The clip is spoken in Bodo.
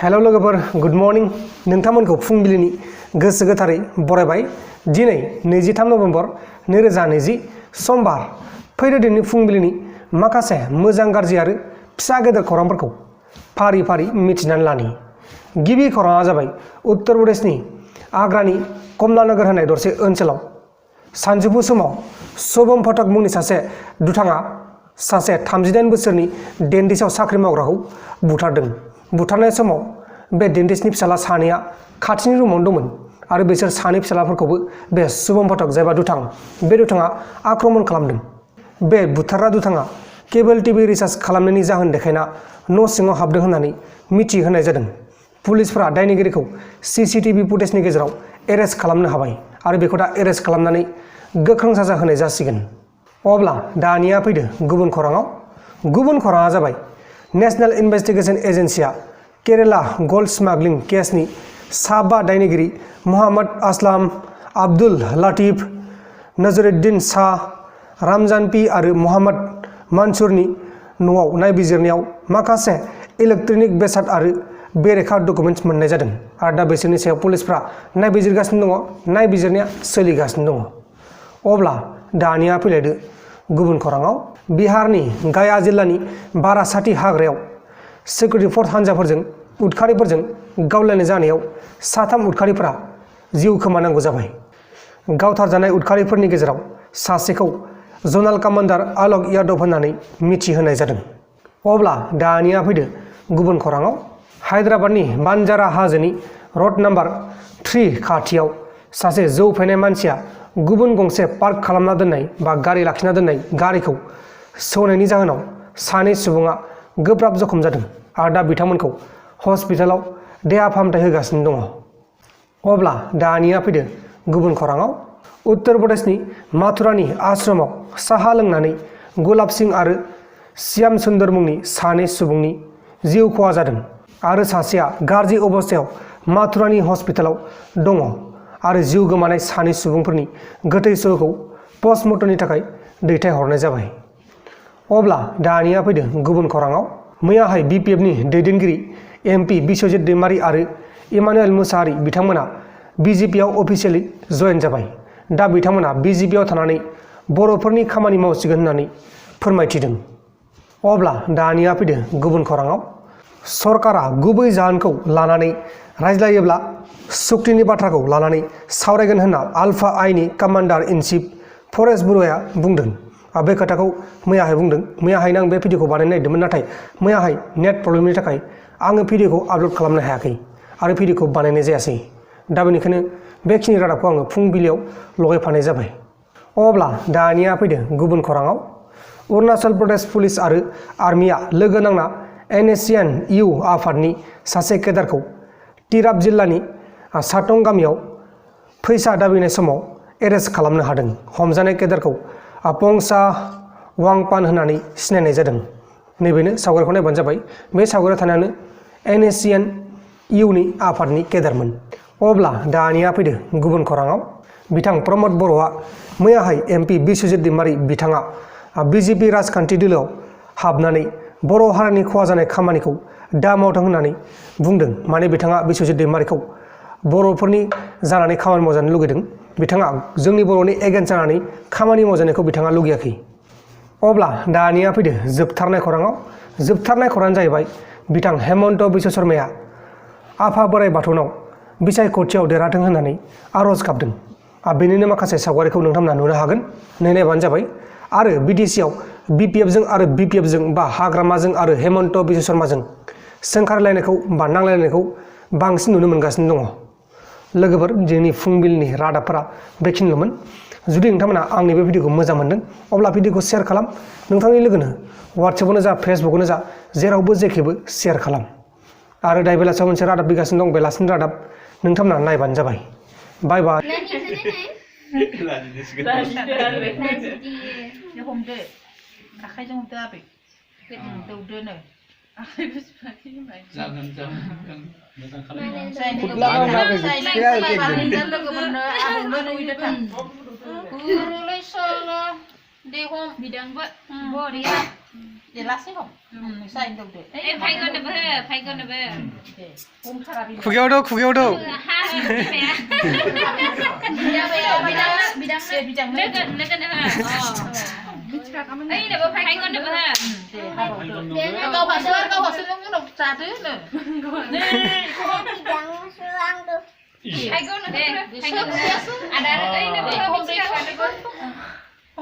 हेलो लोगोफोर गुड मर्निं नोंथांमोनखौ फुंबिलिनि गोसो गोथारै बरायबाय दिनै 23 नभेम्बर 2020 समबार फैदो दिनैनि फुंबिलिनि माखासे मोजां गाज्रि आरो फिसा गेदेर खौरांफोरखौ फारि फारि मिथिनानै लानि गिबि खौराङा जाबाय उत्तर प्रदेशनि आग्रानि कमलानगर होननाय दरसे ओनसोलाव सानजौफु समाव शुभम फटक मुंनि सासे दुथाङा सासे 39 बोसोरनि डेन्टिस्टआव साख्रि मावग्राखौ बुथारदों बुथारनाय समाव बे डेन्टिस्टनि फिसाला सानैया खाथिनि रुमावनो दंमोन आरो बिसोर सानै फिसालाफोरखौबो बे शुभम फटक जायबा दुथां बे दुथाङा आक्रमण खालामदों बे बुथारग्रा दुथाङा केबल टिभि रिचार्ज खालामनायनि जाहोन देखायना न' सिङाव हाबदों होननानै मिथिहोनाय जादों पुलिसफोरा दायनिगिरिखौ सीसीटीवी फुटेजनि गेजेराव एरेस्ट खालामनो हाबाय आरो बेखौ दा एरेस्ट खालामनानै गोख्रों साजा होनाय जासिगोन अब्ला दानिया फैदो गुबुन खौराङा जाबाय नेशनेल इन्वेस्टिगेशन एजेन्सिया केरेला गोल्ड स्मागलिं केसनि साबा दायनिगिरि मोहम्मद असलम आब्दुल लतीफ नजरुद्दीन शाह रमजान पी आरो मोहम्मद मंसूरनि न'आव नायबिजिरनायाव माखासे इलेक्ट्रनिक बेसाद आरो बेरेखा डकुमेन्ट्स मोननाय जादों आरो दा बिसोरनि सायाव पुलिसफ्रा नायबिजिरगासिनो दङ नायबिजिरनाया सोलिगासिनो दङ अब्ला दानिया फैलायदो गुबुन खौराङाव बिहारनि गया जिल्लानि बारासाति हाग्रायाव सिकिउरिटि फर्स हान्जाफोरजों उदखारिफोरजों गावलायनाय जानायाव साथाम उदखारिफोरा जिउ खोमानांगौ जाबाय गावथारजानाय उदखारिफोरनि गेजेराव सासेखौ जनाल कमान्डार आलक यादव होननानै मिथिहोनाय जादों अब्ला दानिया फैदो गुबुन खौराङाव हायद्राबादनि बान्जारा हाजोनि रड नाम्बार 3 खाथियाव सासे जौ फेनाय मानसिया गुबुन गंसे पार्क खालामना दोननाय बा गारि लाखिना दोननाय गारिखौ सौनायनि जाहोनाव सानै सुबुङा गोब्राब जखम जादों आरो दा बिथांमोनखौ हस्पिटालाव देहा फाहामथाय होगासिनो दङ अब्ला दानिया फैदो गुबुन खौराङाव उत्तर प्रदेशनि माथुरानि आश्रमाव साहा लोंनानै गुलाब सिंह आरो श्याम सुंदर मुंनि सानै सुबुंनि जिउ खहा जादों आरो सासेया गाज्रि अबस्थायाव माथुरानि हस्पिटालाव दङ आरो जिउ गोमानाय सानै सुबुंफोरनि गोथै सहखौ पस्टमर्टमनि थाखाय दैथायहरनाय जाबाय अब्ला दानिया फैदो गुबुन खौराङाव मैयाहाय बिपिएफनि दैदेनगिरि एमपि बिश्वजित दैमारी आरो इमानुएल मुसाहारि बिथांमोना बिजेपिआव अफिसियेलि जयेन जाबाय दा बिथांमोना बिजेपिआव थानानै बर'फोरनि खामानि मावसिगोन होननानै फोरमायथिदों अब्ला दानिया फैदो गुबुन खौराङाव सरकारा गुबै जाहोनखौ लानानै रायज्लायोब्ला सुक्तिनि बाथ्राखौ लानानै सावरायगोन होनना आल्फा आइनि कमान्डार इन चिफ फरेस्ट ब्युर'आ बुंदों बे खोथाखौ मैयाहाय बुंदों मैयाहायनो आं बे भिडिअखौ बानायनो नागिरदोंमोन नाथाय मैयाहाय नेट प्रब्लेमनि थाखाय आङो भिडिअखौ आपल'ड खालामनो हायाखै आरो भिडिअखौ बानायनाय जायासै दा बेनिखायनो बेखिनि रादाबखौ आङो फुंबिलियाव लगायफानाय जाबाय अब्ला दानिया फैदो गुबुन खौराङाव अरुणाचल प्रदेश पुलिस आरो आर्मिया लोगो नांना NSCN इउ आफादनि सासे केडारखौ तिराप जिल्लानि साटं गामियाव फैसा दाबिनाय समाव एरेस्ट खालामनो हादों हमजानाय केडारखौ पंसा वांपान होननानै सिनायनाय जादों नैबेनो सावगारिखौ नायबानो जाबाय बे सावगारियाव थानायानो NSCN इउनि आफादनि केडारमोन अब्ला दानिया फैदो गुबुन खौराङाव बिथां प्रमद बर'आ मैयाहाय एमपि बिश्वजित दैमारी बिथाङा बिजेपि राजखान्थि दोलोआव हाबनानै बर' हारिनि खहा जानाय खामानिखौ दा मावथों होननानै बुंदों माने बिथाङा बिश्वजित दैमारीखौ बर'फोरनि जानानै खामानि मावजानो लुगैदों बिथाङा जोंनि बर'नि एगेन्स्ट जानानै खामानि मावजानायखौ बिथाङा लुगैयाखै अब्ला दानिया फैदो जोबथारनाय खौराङानो जाहैबाय बिथां हेमन्त बिश्व शर्माया आफा बोराइ बाथौनाव बिसायख'थियाव देरहाथों होननानै आर'ज गाबदों बेनिनो माखासे सावगारिखौ नोंथांमोना नुनो हागोन नायबानो जाबाय आरो बिटिसिआव बिपिएफजों बा हाग्रामाजों आरो हेमन्त बिश्व शर्माजों सोंखारलायनायखौ बा नांलायलायनायखौ बांसिन नुनो मोनगासिनो दङ लोगोफोर दिनैनि फुंबिलिनि रादाबफोरा बेखिनिल'मोन जुदि नोंथांमोना आंनि बे भिडिअखौ मोजां मोनदों अब्ला भिडिअखौ शेयार खालाम नोंथांनि लोगोनो वाट्सएपआवनो जा फेसबुकआवनो जा जेरावबो जेखेबो शेयार खालाम आरो दायो बेलासियाव मोनसे रादाब फैगासिनो दं बेलासिनि रादाब नोंथांमोना नायबानो जाबाय बाय बाय Dehom bidang buat boria Để lát xíu không? Xay được được. Em phải con được phải con được Ôm thara đi. 구겨도 구겨도. ha mẹ Bidang. nước nước ấy được phải con được ha Câu hỏi xưa những độc trà thứ nữa. phải con được phải con à đây nó không biết là